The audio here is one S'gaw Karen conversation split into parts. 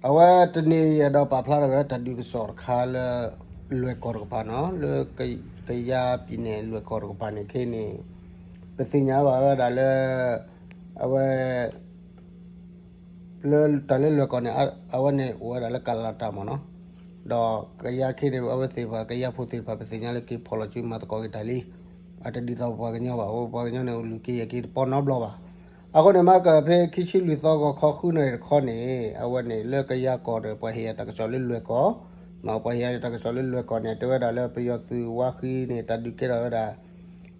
အဝဲတနံၤအံၤအဲၣ်ဒိးပာ်ဖျါထီၣ်က့ၤတၢ်ဒုးကစီၣ်တခါလၢ လွဲၢ်ကီၢ်တကပၤနီၤ, လၢ ကယါပံၤနဲၣ်လွဲၢ်ကီၢ်တကပၤန့ၣ်ခဲအံၤန့ၣ် ပသ့ၣ်ညါဘၣ်ဝဲဒၣ်လၢ အဝဲ လၢတၢ်လၢလွဲၢ်ကီၢ်န့ၣ် အဝဲန့ၣ်အိၣ်ဝဲဒၣ်လၢကလၤတၢ်မ့ၢ်နီၤ, ဒီးကယါခဲအံၤန့ၣ် အဝဲသ့ၣ်တဖၣ် ကယါဖိသ့ၣ်တဖၣ် ပသ့ၣ်ညါလၢက့ၤဖီၣ်လီၤစုမၤသကိးက့ၤတၢ်လံ, အတဒ်သိးပပှၤကညီဘၣ်, ပပှၤကညီန့ၣ် အိၣ်လုၢ်က့ၤယဲၢ်က့ၤတပီနီတဘျီဘၣ်. အဃိန့ၣ် မၤကဖဲခံဆံလွံၢ်သီဂီၤခီဃုနၣ်ရံၣ်တခီန့ၣ် အဝဲန့ၣ်လၢကယါကီၢ်ဒီး ပှၤဟ့ၣ်ယၤတၢ်ကစီၣ်လၢလွဲၢ်ကီၢ်, ပှၤဟ့ၣ်ယၤတၢ်ကစီၣ်လၢလွဲၢ်ကီၢ်န့ၣ် တဲဝဲဒၣ်လၢပယီၤသုးဝါဃံန့ၣ် တၢ်ဒုးကဲထီၣ်ဝဲဒၣ်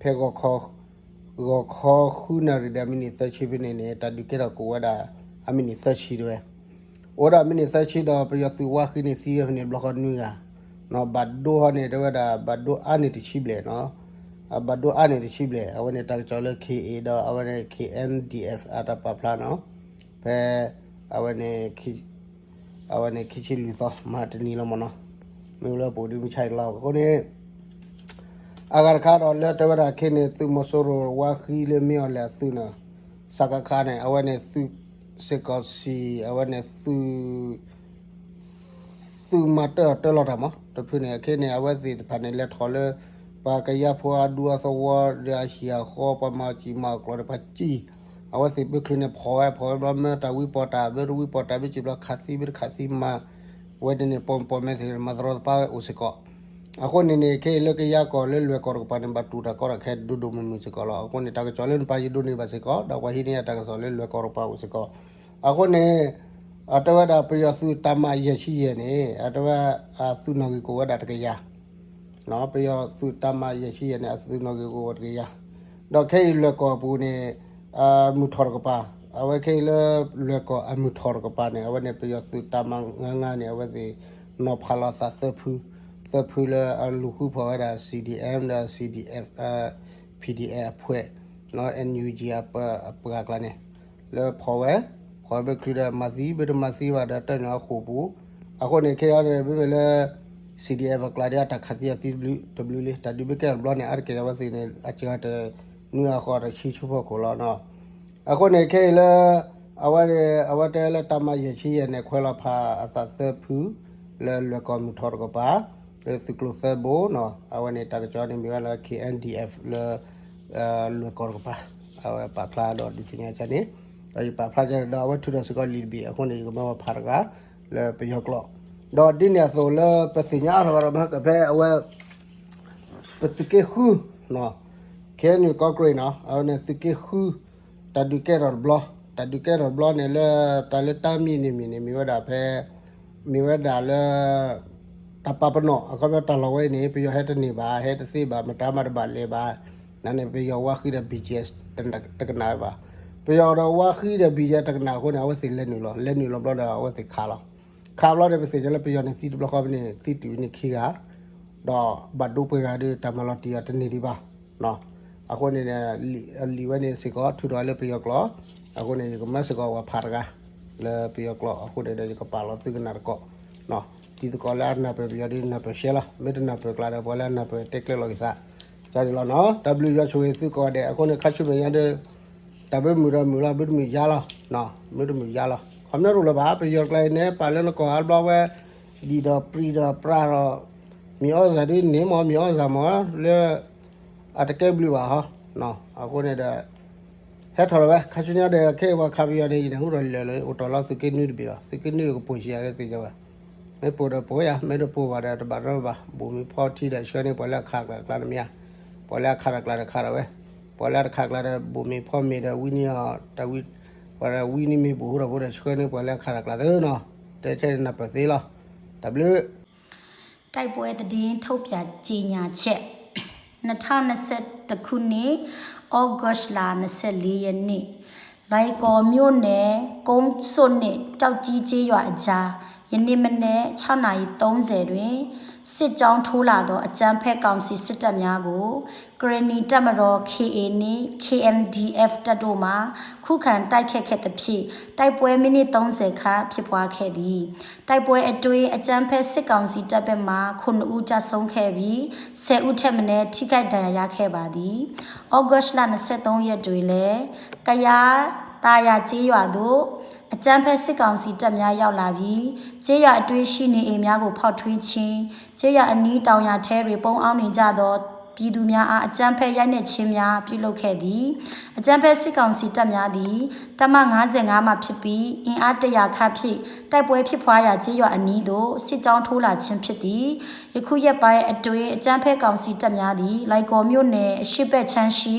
ဖဲ ဂီၤခီဃုနၣ်ရံၣ်ဒီးအမံးနံးသၢဆံဖဲန့ၣ်န့ၣ် တၢ်ဒုးကဲထီၣ်ကအိၣ်ဝဲဒၣ် အမံးနံးသၢဆံတဲဝဲ, အိၣ်ဝဲဒၣ်အမံးနံးသၢဆံဒီး ပယီၤသုးဝါဃံန့ၣ်သံဝဲဖဲန့ၣ်တဘျီဃီနွံဂၤ, ဘၣ်ဒိဟီန့ၣ် တဲဝဲဒၣ် ဘၣ်ဒိအါန့ၢ်တဆံဘျဲၣ်နီၤ, ဘၣ်ဒိအါန့ၢ်တဆံဘျဲၣ်, အဝဲန့ၣ်တၢ်ကစီၣ်လၢ K A ဒီးအဝဲန့ၣ် K N D F အတၢ်ပာ်ဖျါနီၤ, ဖဲ အဝဲန့ၣ် အဝဲန့ၣ်ခံဆံလွံၢ်သီ မဟါတနံၤလီၤမ့ၢ်နီၤ, မ့ၢ်လၢပအိၣ်ဒံးမုၢ်ဆါအံၤလီၤ. အဃိန့ၣ် အဂၤတခါဒီးလၢတဲဝဲဒၣ်ခဲအံၤန့ၣ် သုးမီၤစိရိၤဝါဃံလၢမ့ၢ်အီၤလဲၣ်အသုးန့ၣ် စကခန့ၣ် အဝဲန့ၣ်သုး စ့ၢ်ကီးစံၣ် အဝဲန့ၣ်သုး သုးမၤတၢ်အီၣ်တၢ်လီၤတၢ်မး တဖုန့ၣ် ခဲအံၤန့ၣ် အဝဲသ့ၣ်တဖၣ်န့ၣ် လဲၤထီၣ်လၢ ပှၤကယါဖိအဒူအသဝီဒီးအဟံၣ်အဃီ ပှၤမၤအီၣ်စံၣ်မၤအီၣ်ကျိာ်ဒီးပှၤစံၣ် အဝဲသ့ၣ်ဘုချံန့ၣ် ဖီၣ်ဝဲ ဖီၣ်ဝဲဘျီ မ့ၢ်တၢ်ဝံပီၣ်တၢ် မ့ၢ်တဝံပီၣ်တၢ် မ့ၢ်စံၣ်ဘျီခးသံ မ့ၢ်တခးသံမၤ ဝဲန့ၣ်န့ၣ် ပိာ်မုၣ်ပိာ်မၢၤသ့ၣ် မၤတရီတပါဝဲအိၣ်စ့ၢ်ကီး. အဃိန့ၣ်န့ၣ် ခဲအံၤလၢကယါကီၢ်လၢလွဲၢ်ကီၢ်တကပၤန့ၣ် ဘၣ်တူၢ်တၢ်ကီတၢ်ခဲဒိၣ်ဒိၣ်မုၢ်မုၢ်စ့ၢ်ကီးလီၤ. အဃိန့ၣ် တၢ်ကစီၣ်လၢနပာ်ယဒိးန့ၢ်ဘၣ်စ့ၢ်ကီး ဒီးပှၤဟံးန့ၢ်တၢ်ကစီၣ်လၢလွဲၢ်ကီၢ်တကပၤအိၣ်စ့ၢ်ကီး. အဃိန့ၣ် အတဲဝဲဒၣ်ပယီၤသုးတၢ်မၤယဲၢ်ဆံယဲၢ်န့ၣ် အတဲဝဲ အသုးနီၣ်ဂံၢ်ကအိၣ်ဝဲဒၣ်တကယၤ ပယီၤသုးတၢ်မၤယဲၢ်ဆံယဲၢ်န့ၣ် အသုးနီၣ်ဂံၢ်ကအိၣ်ဝဲတကယၤ, ဒီးခဲအံၤလွဲၢ်ကီၢ်အပူၤန့ၣ် အမုၢ်ထီၣ်တကပၤ, အဝဲခဲအံၤလၢ လွဲၢ်ကီၢ်အမုၢ်ထီၣ်တကပၤန့ၣ် အဝဲန့ၣ်ပယီၤသုးတၢ်မၤငါငါန့ၣ် အဝဲသ့ၣ်နီၤဖးလီၤအသးသၢဖု, သၢဖုလၢအလူၤဃုဖီၣ်ဝဲဒၣ် C D M ဒီး C D F, P D F အဖှဲး NUG အပှၤကျါန့ၣ် လၢဖီၣ်ဝဲ, ဖီၣ်ဝဲဘၣ်ချုးဒီးမၤသံ ဘၣ်တမၤသံဘၣ်ဒီးတၢ်န့ၣ်အဃိာ်ပူၤ, အဃိန့ၣ် ခဲအံၤန့ၣ် မ့မ့ၢ်လၢ C D F အကျါဒ်အတၢ်ခးသံအသံတဘျုးလံ တၢ်ဒုးဘၣ်ကဲတဘျီန့ၣ် အါတက့ၢ်ဒီးအဝဲသ့ၣ်န့ၣ် အစှၤတနွံအဃိာ်တဆံဆူဖီခိၣ်လီၤနီၤ. အဃိန့ၣ် ခဲအံၤလၢ အဝဲ အဝဲတဲလၢတၢ်မၤယဲၢ်ဆံယဲၢ်န့ၣ် ခွဲးလီၤဖးအသးသၢဖု လၢလွဲၢ်ကီၢ်မုၢ်ထီၣ်တကပၤ လၢသုးကျိၤသၢဘိနီၤ, အဝဲန့ၣ်တၢ်ကစီၣ်န့ၣ်မ့ၢ်ဝဲလၢ K N D F လၢ လွဲၢ်ကီၢ်တကပၤ အဝဲပာ်ဖျါဒီးဒုးသ့ၣ်ညါကန့ၣ်, ဒီးယပာ်ဖျါကဒီးအဝဲထုးထီၣ်စ့ၢ်ကီးလံာ်တဘ့ၣ် အဃိန့ၣ် ယကမၤဝဲဖးတဂၤ လၢပယီၤကျိာ်, ဒီးဒ်န့ၣ်အသိးလၢပသ့ၣ်ညါအါထီၣ်ဘၣ်ဒီးမ့ၢ်ကဖဲအဝဲ ပသုးက့ဃု K N U ကီၢ်ကရ့ၣ်နီၤ အဝဲန့ၣ်သုးက့ဃု တၢ်ဒုးကဲထီၣ်တဘျီ, တၢ်ဒုးကဲထီၣ်တဘျီန့ၣ်လၢ တၢ်လၢတၢ်မံၤန့ၣ်မံၤန့ၣ် မ့ၢ်ဝဲဒၣ်ဖဲ မ့ၢ်ဝဲဒၣ်လၢ တၢ်ပာ်ပနီၣ် အခီပညီတၢ်လီၢ်ဝဲအံၤန့ၣ် ပယီၤဟဲတန့ၢ်ဘၣ် ဟဲတသ့ဘၣ် မတၤမၤတဘၣ်လဲၤဘၣ်, နန့ၣ် ပယီၤဝါဃံဒီး B G F တကနၣ်ဝဲဘၣ်, ပယီၤဒီးဝါဃံဒီး B G F တကနၣ်အဃိန့ၣ် အဝဲသ့ၣ်လဲၤနုာ်လီၤ လဲၤနုာ်လီၤဘျီဒီး အဝဲသ့ၣ်ခးလီၤ, ခးဘျီဒီး ပသ့ၣ်ညါလၢပယီၤန့ၣ်သံတဘျီဃီဖဲန့ၣ် သံတုၤန့ၣ်ခံဂၤ ဒီးဘၣ်ဒိပှဲၤဂၤဒီး တၢ်မၤလီၤတံၢ်အီၤတန့ၢ်ဒံးဘၣ်. အဃိန့ၣ် လံာ်ဝဲန့ၣ်စ့ၢ်ကီး ထုးထီၣ်လၢပယီၤကျိာ်, အဃိန့ၣ် ယကမၤစ့ၢ်ကီးဝဲဖးတဂၤ လၢပယီၤကျိာ် အဃိန့ၣ်ဒီး ယကပာ်လီၤသုကနၣ်တကိး, တံၤသကိးလၢအနၢ်ပၢၢ်ပယီၤဒီး နၢ်ပၢၢ်ရှဲလီၤ, မ့ၢ်တနၢ်ပၢၢ်ကျါဒီး ပှၤလၢအနၢ်ပၢၢ်တဲကျဲလီၤက့ၤသး, ကန့ၣ်လီၤနီၤ, တၢ်ဘျုးယွၤဆိၣ်ဂ့ၤသုကိးဂၤဒဲး, အဃိန့ၣ် ခါဆူမဲာ်ညါဒီး တၢ်ဘၣ်မုာ်ဒီးမုာ်လီၤ, ဘၣ်တမုာ်ယါလီၤ, မ့ၢ်တမုာ်ယါလီၤ, ခီပညီတအိၣ်လၢၤဘၣ်, ပယီၤကျါအံၤန့ၣ် ပာ်လၢနကီၢ်အါဘျီဝဲ, ဒံၣ်ဒီးပြံဒီးပြါဒီး, မံၤအီၣ်စၢ်ဒ်န့ၣ်မ့ၢ် မံၤအီၣ်စၢ်မ့ၢ်, လၢ အတကဲဘျုးဘၣ်ဟီ, အဃိန့ၣ်ဒီး ဟဲထီၣ်လီၤဝဲ, ခါဆူညါဒီး ခဲအံၤပှၤခးပယီၤန့ၣ် ယနၢ်ဟူထီၣ်လၢာ်လၢာ် အိၣ်တ့ၢ်လီၤသုးက့နွံတဘ့ၣ်လီၤ, သုးက့နွံကပိာ်ဆံးယၤလၢသ့ၣ်ညါဘၣ်, မ့ၢ်ပိာ်ဒီးပိာ်ယၤ, မ့ၢ်တပိာ်ဘၣ်ဒီးတဘၣ်နီတမံၤဘၣ်, ဘိၣ်မံၤဖီထံဒီးဆှၢန့ၢ်ပှၤလၢအခးတကျါတကျါန့ၣ်မ့ၢ်ဧါ, ပှၤလၢအခးတကျါတခးထီၣ်ဝဲ, ပှၤလၢတခးကျါဒီး ဘိၣ်မံၤဖီမ့ၤဒီးဝံနံၤအီၤ, တၢ်ဝံ, ပှၤဒီးဝံနံၤမ့ၢ်ဘိၣ်ဟူထီၣ်ဖိဒီးဆှၢန့ၢ်ပှၤလၢအခးတကျါသ့နီၤ, တဲထဲနၢ်ပၢၢ်သ့လီၤ, တၢ်ဘျုး တိုက်ပွဲသတင်းထုတ်ပြန်ကြေညာချက် နှစ်ထောင့်နှစ်ဆယ့်တစ်ခုနှစ် ဩဂုတ်လ နှစ်ဆယ့်လေးရက်နေ့ လွိုင်ကော်မြို့နယ် ကုန်းစို့နှင့် တောက်ကြီးကျေးရွာအကြား ယနေ့မနက် ခြောက်နာရီသုံးဆယ်တွင် စစ်ကြောင်းထိုးလာသော အကြမ်းဖက်ကောင်စီစစ်တပ်များကို ကရင်နီတပ်မတော် K A နှင့် K N D F တပ်တို့မှ ခုခံတိုက်ခိုက်ခဲ့သဖြင့် တိုက်ပွဲမိနစ်သုံးဆယ်ခန့်ဖြစ်ပွားခဲ့သည်. တိုက်ပွဲအတွင်း အကြမ်းဖက်စစ်ကောင်စီတပ်ဘက်မှ ခုနစ်ဦးကျဆုံးခဲ့ပြီး ဆယ်ဦးထက်မနည်း ထိခိုက်ဒဏ်ရာရခဲ့ပါသည်. ဩဂုတ်လ နှစ်ဆယ့်သုံးရက်တွင်လည်း ကယား သာယာကျေးရွာသို့ အကြမ်းဖက်စစ်ကောင်စီတပ်များရောက်လာပြီ။ ကျေးရွာအတွင်းရှိနေအိမ်များကို ဖောက်ထွင်းခြင်း၊ ကျေးရွာအနီးတောင်ယာထဲတွင် ပုန်းအောင်းနေကြသော ပြည်သူများအား အကြမ်းဖက်ရိုက်နှက်ခြင်းများ ပြုလုပ်ခဲ့သည်။ အကြမ်းဖက်စစ်ကောင်စီတပ်များသည် တပ်မ ငါးဆယ့်ငါး မှဖြစ်ပြီး အင်အားတစ်ရာခန့်ဖြင့် တိုက်ပွဲဖြစ်ပွားရာ ကျေးရွာအနီးသို့ စစ်ကြောင်းထိုးလာခြင်းဖြစ်သည်။ ယခုရက်ပိုင်းအတွင်း အကြမ်းဖက်ကောင်စီတပ်များသည် လွိုင်ကော်မြို့နယ် အရှေ့ဘက်ခြမ်းရှိ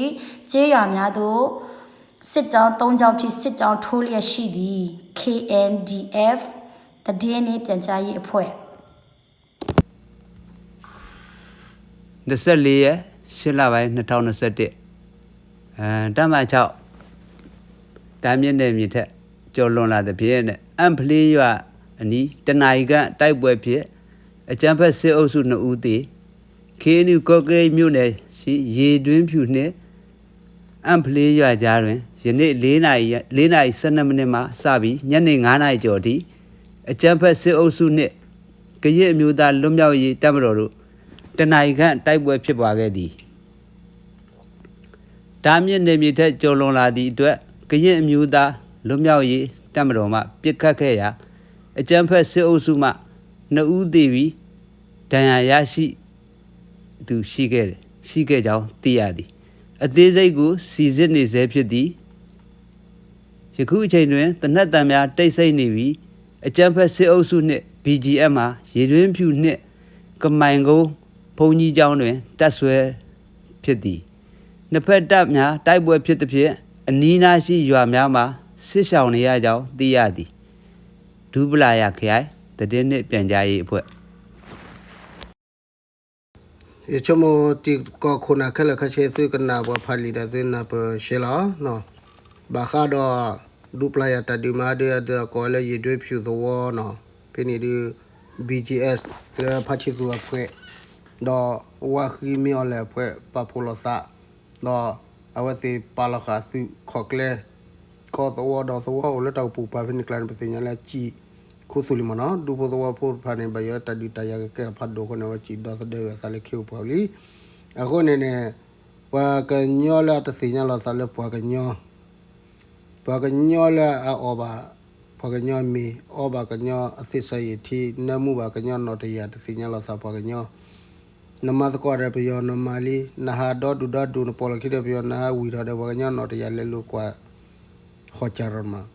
ကျေးရွာများသို့ စစ်ကြောင်းသုံးကြောင်းဖြင့် စစ်ကြောင်းထိုးလျက်ရှိသည်။ ခ့ဢၢၣ်ၣ်ဒီဢႅဖ် သတင်းနှင့်ပြန်ကြားရေးအဖွဲ့။ နှစ်ဆယ့်လေးရက်၊ ရှစ်လပိုင်း၊ နှစ်ထောင်နှစ်ဆယ့်တစ်၊ အဲ၊ တပ်မခြောက် တားမြစ်နယ်မြေထဲ ကျော်လွန်လာသဖြင့် အမ်းဖလင်းရွာအနီး တနာရီခန့် တိုက်ပွဲဖြစ် အကြမ်းဖက်စစ်အုပ်စုနှစ်ဦးသေ ခ့ၣ်အဲၣ်ယူၣ် ကော့ကရိတ်မြို့နယ်ရှိ ရေတွင်းဖြူနှင့် အမ်းဖလင်းရွာကြားတွင် ယနေ့ လေးနာရီ၊ လေးနာရီ ဆယ့်နှစ်မိနစ်မှစပြီး ညနေ ငါးနာရီကျော်အထိ အကြမ်းဖက်စစ်အုပ်စုနှင့် ကရင်အမျိုးသားလွတ်မြောက်ရေးတပ်မတော်တို့ တစ်နာရီခန့် တိုက်ပွဲဖြစ်ပွားခဲ့သည်။ တားမြစ်နယ်မြေထဲ ကျော်လွန်လာသည့်အတွက် ကရင်အမျိုးသားလွတ်မြောက်ရေးတပ်မတော်မှ ပစ်ခတ်ခဲ့ရာ အကြမ်းဖက်စစ်အုပ်စုမှ နှစ်ဦးသေပြီး ဒဏ်ရာရရှိသူရှိခဲ့၊ ရှိခဲ့ကြောင်း သိရသည်။ အသေးစိတ်ကို စိစစ်နေဆဲဖြစ်သည်။ ယခုအချိန်တွင် သေနတ်သံများ တိတ်ဆိတ်နေပြီး အကြမ်းဖက်စစ်အုပ်စုနှင့် ဘီဂျီအက်ဖ် မှ ရေတွင်းဖြူနှင့် ကမိုင်ကုန်းဘုန်းကြီးကျောင်းတွင် တပ်စွဲဖြစ်သည်။ နှစ်ဖက်တပ်များ တိုက်ပွဲဖြစ်သဖြင့် အနီးနားရှိရွာများမှာ စစ်ရှောင်နေရကြောင်း သိရသည်။ ဒူပလာယာခရိုင် သတင်းနှင့်ပြန်ကြားရေးအဖွဲ့။ ယဆိကမိၣ် တံၤသကိးခိၣ်နၢ်ခဲလၢာ်ခဲဆ့ သုကနၣ်ပှၤဖးလံာ်ဒီး သုနၢ်ပၢၢ်ရှဲလီၤ. ဘၣ်ဃးဒီး ဒူပလာယာတၢ်ဒုးမၤဒုး အဒုးအကိးလၢ ရေတွင်းဖြူသဝီနီၤ, ဖဲန့ၣ်ဒုး ဘီဂျီအက်ဖ် လၢဖါဆံသူးအဖှဲး ဒီးဝါဃံမ့ၢ်အီၤလဲၣ်အဖှဲး ပာ်ဖှိၣ်လိာ်သး ဒီးအဝဲသ့ၣ်ပာ်လီၤဃာ်သုးခီၣ်ကျဲ ကီၢ်သဝီဒီးသဝီအိၣ်လၢတၢ်အိၣ်ပူၤပာ်ဖဲန့ၣ်ကျါန့ၣ် ပသ့ၣ်ညါလၢအစံၣ်ခူသူၣ်လံမ့ၢ်နီၤ. ဒူဖိသဝီဖိတဖၣ်န့ၣ် ဘၣ်ယိၣ်လၢတၢ်ဒုးတၢ်ယၤကကဲထီၣ်ဖးဒိၣ်အဃိန့ၣ် အဝဲစံၣ်ဒီသဒၢဂ့ၤအသးလၢခ့အိၣ်ပှၤလံ. အဃိန့ၣ်န့ၣ် ပှၤကညီလၢအတသ့ၣ်ညါလီၤသးလၢပှၤကညီ ပှၤကညီလၢအအီၣ်ဘၣ် ပှၤကညီမ့ၤ အီဘၣ်ကညီအသ့ၣ်စီယံာ်ထံ နၢမူဘၣ်ကညီနီၣ်တယၢ် တသ့ၣ်ညါလီၤသးပှၤကညီ နမၤသကိးဒီးပယီၤနမၤလံ, နဟးဒီဒူၣ်ဒီဒူၣ် နပိာ်လီၤခံဒီးပယီၤ နဟးဝံၣ်ထီၣ်ဒီးပှၤကညီနီၣ်တယၢ် လဲၤလိာ်ကွၢ် ဟီၣ်ကၢ်ရီမး.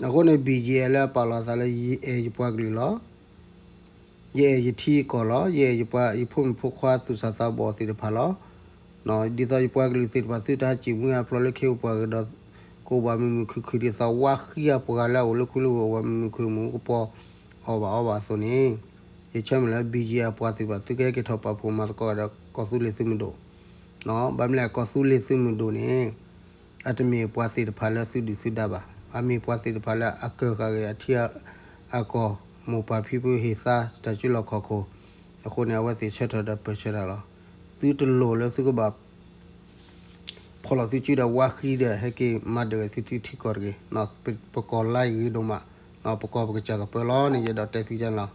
အဃိန့ၣ် ဘီကၠံၣ်အဲၣ် လၢအပာ်လီၤအသးလၢ ယအဲၣ်ယပှၤကလုာ်လီၤ. ယအဲၣ်ယထံယကီၢ်လီၤ. ယအဲၣ်ယပှၤ ယဖိမုၣ်ဖိခွါသူၣ်စၢ်သးဘီၣ်သ့ၣ်တဖၣ်လီၤ. ဒ်သိးယပှၤကလုာ်သ့ၣ်တဖၣ် သုတဟးစံၣ်မှံဟးဖျိးလၢခ့အိၣ်ပှၤဂ့ၤဒီး ကအိၣ်ဘၣ်မုာ်မုာ်ခုၣ်ခုၣ် ဒ်သိးဝါဃံအပှၤလၢအအိၣ်လၢခူလၢဂီၢ် အိၣ်ဘၣ်မုာ်မုာ်ခုၣ်မုာ်ကပီၤ အီၣ်ဘၣ်အီဘၣ်အသိးန့ၣ်, ယဆၢမုၢ်လၢ ဘီကၠံၣ်အဲၣ် အပှၤသ့ၣ်တဖၣ် သုကဟဲက့ၤထီၣ်ပာ်ဖှိၣ်မၤသကိးဒီး ကီၢ်သူလ့ၤသုးမုၢ်ဒိၣ်, ဘၣ်မနုၤလဲၣ် ကီၢ်သူလ့ၤသုးမုၢ်ဒိၣ်န့ၣ် အတမ့ၢ်ပှၤသ့ၣ်တဖၣ်လၢသုဒုၣ်သုဒါဘၣ်. အမ့ၢ်ပှၤသ့ၣ်တဖၣ်လၢအကၢၢ်ဃာ်ဂ့ၤအထံအကီၢ် မိၢ်ပၢ်ဖံဖုဟ့ၣ်သါတၢ်စုလီၢ်ခီၣ်ခိၣ်. အဃိန့ၣ် အဝဲသ့ၣ်ဆၢထၢၣ်ဒီးပၢၢ်ဆၢတၢ်လီၤ. သုတလိၣ်လၢသုကဘၣ် ဖီၣ်လီၤသုစုဒီးဝါဃံဒီး ဟဲက့ၤမၤဒၢးသုထံကီၢ်တဂ့ၤ. ပကီၢ်လါဂ့ၤဒိၣ်မး, ပကီၢ်ပကစၢ်ကပၢလီၤန့ၣ် ယအဲၣ်ဒိးတဲသုကန့ၣ်လီၤ.